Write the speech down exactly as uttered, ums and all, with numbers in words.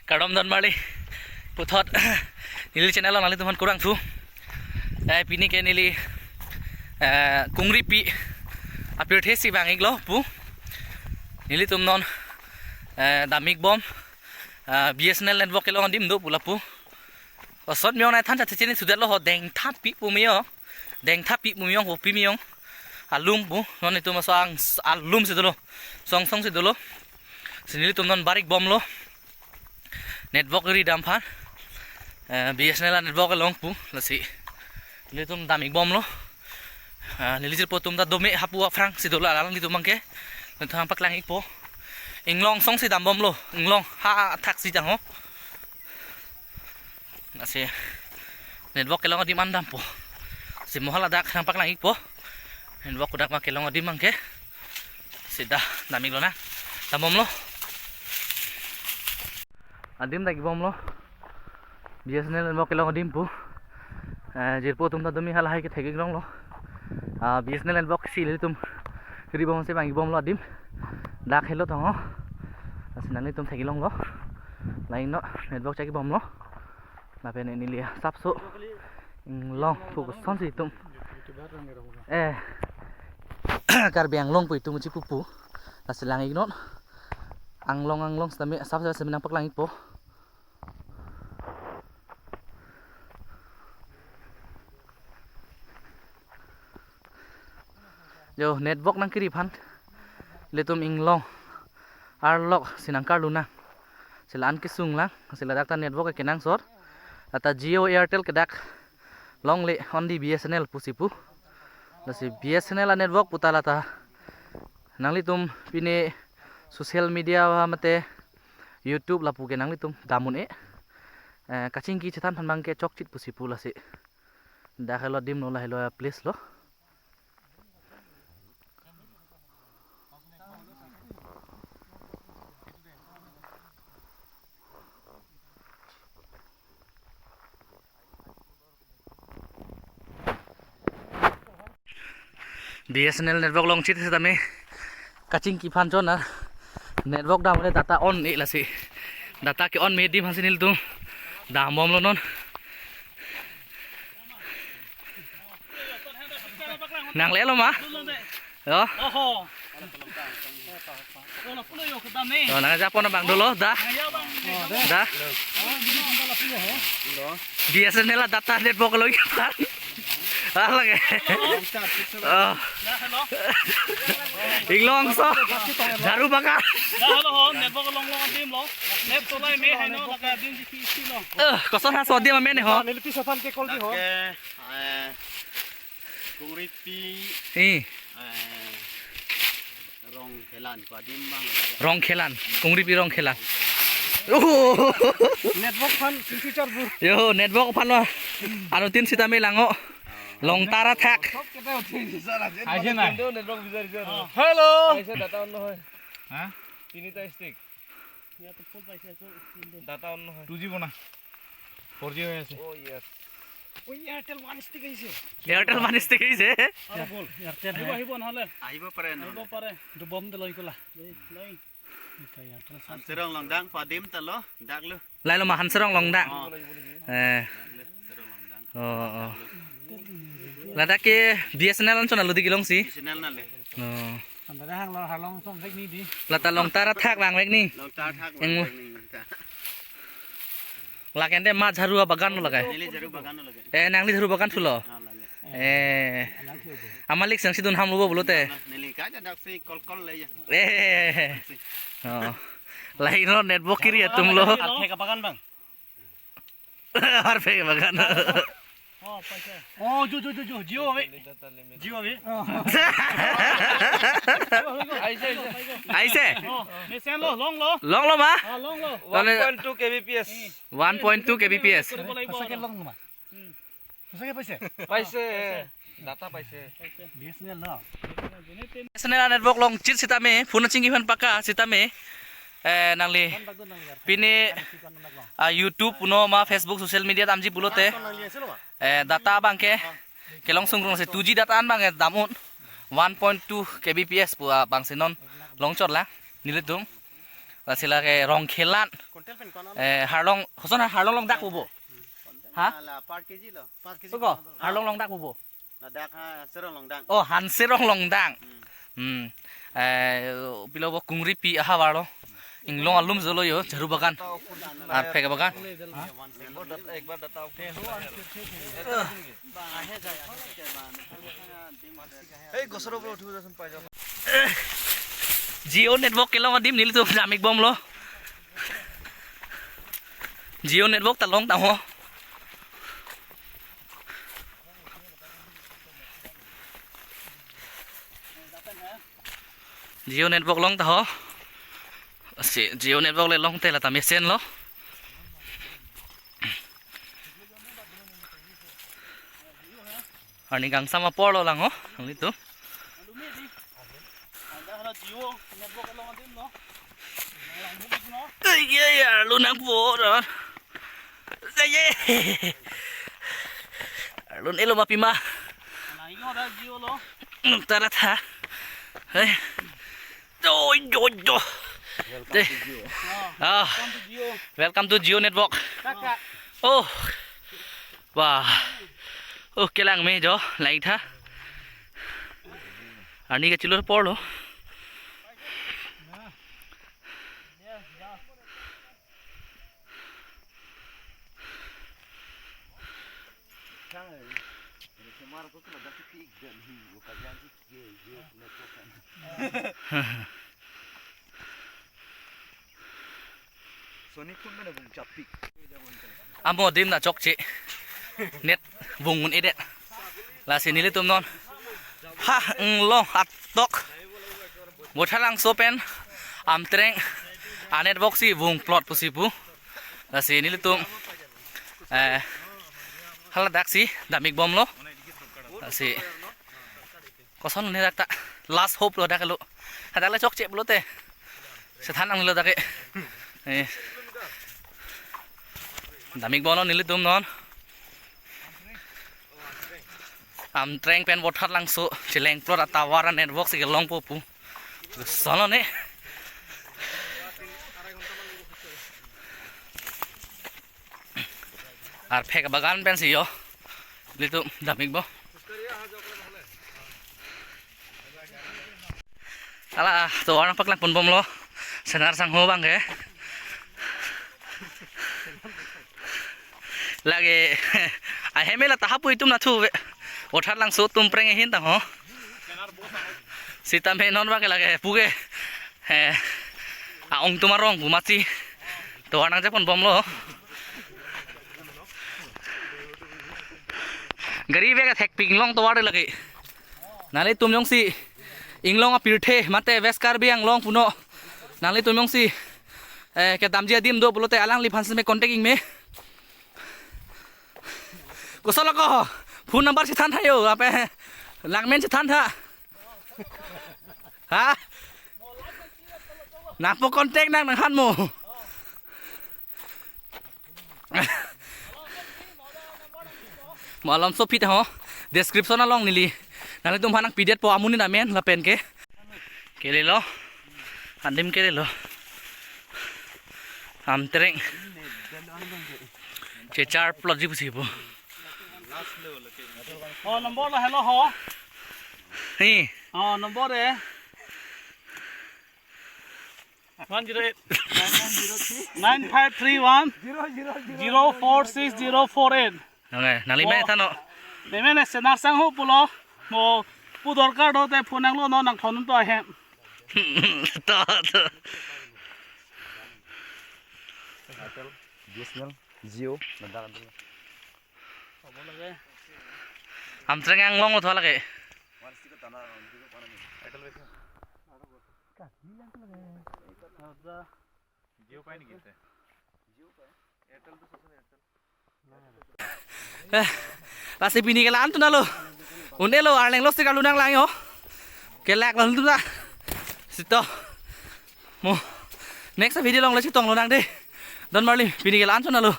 Kardom don marli puthot neli channel along nanglitum aphan kurvangthu. Eh, pini ke neli, eh, Kongripi apirthe si vang-iklo pu. Nelitum non, eh, dam-ikbom, eh, B S N L network kelong adim do pu lapu. Osot miyong nai than chathe chini sudet lo ho, dengthapi pu miyong. Dengthapi pu miyong, kopi miyong. Alum pu, non itum asong alum si dolo. Song song si dolo. Si nelitum non bar-ikbomlo. Network ri dam aphan. Eh, B S N L network along pu, lasi. Nelitum dam-ikbomlo. Ah, neli jirpo atum ta dome hapu aphrang si dolo alanglitum abangke. Nelitum nangpaklang-ikpo. Inglong song si dambomlo. Inglong ha athak si jang ho. Lasi network kelong adim an dampo. Si mo hala dak nangpaklang-ikpo. Network kodak ma kelong adim abangke. Si dak dam-iklo na. Dambomlo. Adim dak-ikbomlo. B S N L network kelong adim pu. Eh, jirpo atum ta dome halahai kethek-ik longlo. Ah, B S N L network si nelitum ri-bom si vang-ikbomlo adim. Dak helo thong ho. Lasi nanglitum thek-ik longlo. Line no network chek-ikbomlo. Lapen neli asapso inglong pu koson si itum. Eh, Karbi Anglong pu itum chipupu. Lasi lang-iknon. Anglong, anglong sitame asapso sitame nangpaklang-ikpo. Jo, network nangkiri aphan. Ilitum inglong arlok si nangkarlu nang. Si la-an kesung lang, si ladak ta network kenangsot. Lata Jio Airtel kedak longle, only B S N L pusi pu. Lasi B S N L a-network puta lata. Nanglitum pine social media mate YouTube lapu ke nanglitum dam un-e. Eh, kachingki chethan aphan abangke chokchit pusi pu lasi. Dak helo adim lo, la helo a-place lo. B S N L network longchit sitame kachingki aphan chona network dam le data on-e lasi. Data ke-on me adim aphan si nelitum dambomlo non. Nanglelo ma? Yo. Oho. Yo, nang japon abang dolo, da. Da. B S N L a-data network lo ikan. Alang eh. Oh. Inglong so. Jharu bagan. Ya, helo ho, network longlong adim lo. Net solai me hai no, laka adim di isi lo. Eh, koson ha so adim amen ho. Nelitum aphan ke call di ho. Oke, eh, Kongripi. Eh. Eh, Rongkhelan, ko adim abang. Rongkhelan, Kongripi Rongkhelan. Oh. Network aphan, sing feature bu. Yo, network aphan lo. Anuttin sitame lang-o. Longtar athak. Aise nai. Hello. Aise data on nohoi. Ha? Tinita stick. Data on nohoi. Two G bona. Four G হৈ আছে। Oh, yes. Oi, Airtel one stick আহিছে। Airtel one stick আহিছে। আৰু গ'ল। Airtel আহিব, আহিব নহ'লে। আহিব পাৰে আহিব নহ'লে। পাৰে। এইটো বম দে লই কলা। লই, লই। এটা Airtel চাম। Hanserong Longdang, ko adim ta lo, dak lo। Lailo ma Hanserong Longdang। O. A. Hanserong Longdang। O, O. Ladak ke B S N L anchot nanglo di kelongsi? B S N L nangle। O. Anda dah hang lo halong som vek ni di. Lata longtar athak vangvek ni. Longtar athak vangvek ni. Laken te ma jharu bagan lo lake. Neli jharu bagan lo lake. Eh, nangli jharu bagan thulo. Ah, lale. Eh. Amalik sang sidun ham lo pulote. Neli ka ja dak si call call le ya. Eh. Oh. Lain lo network kiri atum lo. Arphe ke bagan bang. Arphe ke bagan. Oh, paisa. Oh, jo, jo, jo, jo, Jio ave. Jio ave. Aise, aise. Aise. Oh, mesen lo, long lo. Long lo ma? Ah, long lo. One point two K B P S. One point two K B P S. Sake long ma. Sake paise? Paise. Data paise. B S N L no? B S N L network longchit sitame, phone chingki aphan paka sitame. Eh, nangli pine, ah, YouTube puno ma Facebook social media damji pulote. Eh, data abangke kelong sungrung si two G data an abangke dam un. One point two K B P S pu abang si non longchot la nelitum. Lasi lake Rongkhelan. Kontel pen kono. Eh, Harlong, hoson Harlong longdak pupo. Ha? Ala per K G lo. Per K G ko, kono. Harlong longdak pupo. Ladak ha, Hanserong longdak. Oh, Hanserong longdak. Hmm. Hmm. Eh, pilo bo Kungripi ahavar lo. Inglong alum jolo yo, jaru bagan. Arphek abagan. Hey, gosoro bro, two thousand five. Jio network kelong adim nelitum damik bomlo. Jio network ta long ta ho. Jio network long ta ho. Si Jio network le long te la ta mesen lo. Arni kangsam apor lo lang ho, nanglitum. Ai, ai, arlo nangpo ro. Ai, ai. Arlo nelo ma pima. Tara tha. Ai. Oi, oi, oi. Dei. Ah. Welcome to Jio network. Oh. Wah. Oh, kelang me jo, lang tha. Arni kachilor apor lo. Amo adim ta chokche. Net vung un-edet. Lasi nelitum non. Ha, inglong atok. Vothatlangso pen Amtreng a-network si vungplot pusi pu. Lasi nelitum, eh, haladak si damik bomlo. Lasi koson ne dak ta last hope lo dak lo. Hadak le chokche pulote. Sethan ang lo dak ke. Eh. Damik bomlo nelitum non. Amtreng pen Vothatlangso chelengplot a-tower a-network si kelongpo pu. Solo ne. Arphek abagan pensi yo. Nelitum damik bom. Ala, tovar nangpaklang pon bomlo. Senar sangho abang ke. Lake, ahem la ta hapu itum nathu ve. Vothatlangso atum preng ahin ta ho. Sitame non abang ke lake pu ke. Eh, a-ong atum arong pu mati. Tovar nangjak pon bomlo. Gari bag athek pik inglong tovar lake. Nanglitum jongsi inglong apirthe mate West Karbi Anglong puno. Nanglitum jongsi, eh, kedamji adim do pulote alangliphan si me contact ingme. Koson lo ko? Phone number si than tha yo, ape langmen si than tha. Ha? Nangpo contact nang nanghan mo. Malom sopit ho. Description along neli. Nanglitum aphan nangpidetpo amonit amen lapen ke. Kelelo. Adim kelelo. Amtreng. Chechar plot ji pusi pu. Oh, number lo hello ho. Hi. Oh, number eh. One zero eight. Nine five three one zero four six zero four eight. Okay, nangli me tha no. Neli me Senar Sangho pulo. Mo pu dorkar do te phone nanglo non nang phone to ahem. To, to. Airtel, B S N L, Jio, ladak. Amtreng anglong lo tho lake. Jio pai niki te? Eh, lasi pini ke la-an tun nalo. Un-elo, arleng lo si kalu nanglang yo. Kelak lo tun ta. Sito. Mo. Next video along le chetong lonang dei. Don Marli, pini ke la-an tun nalo.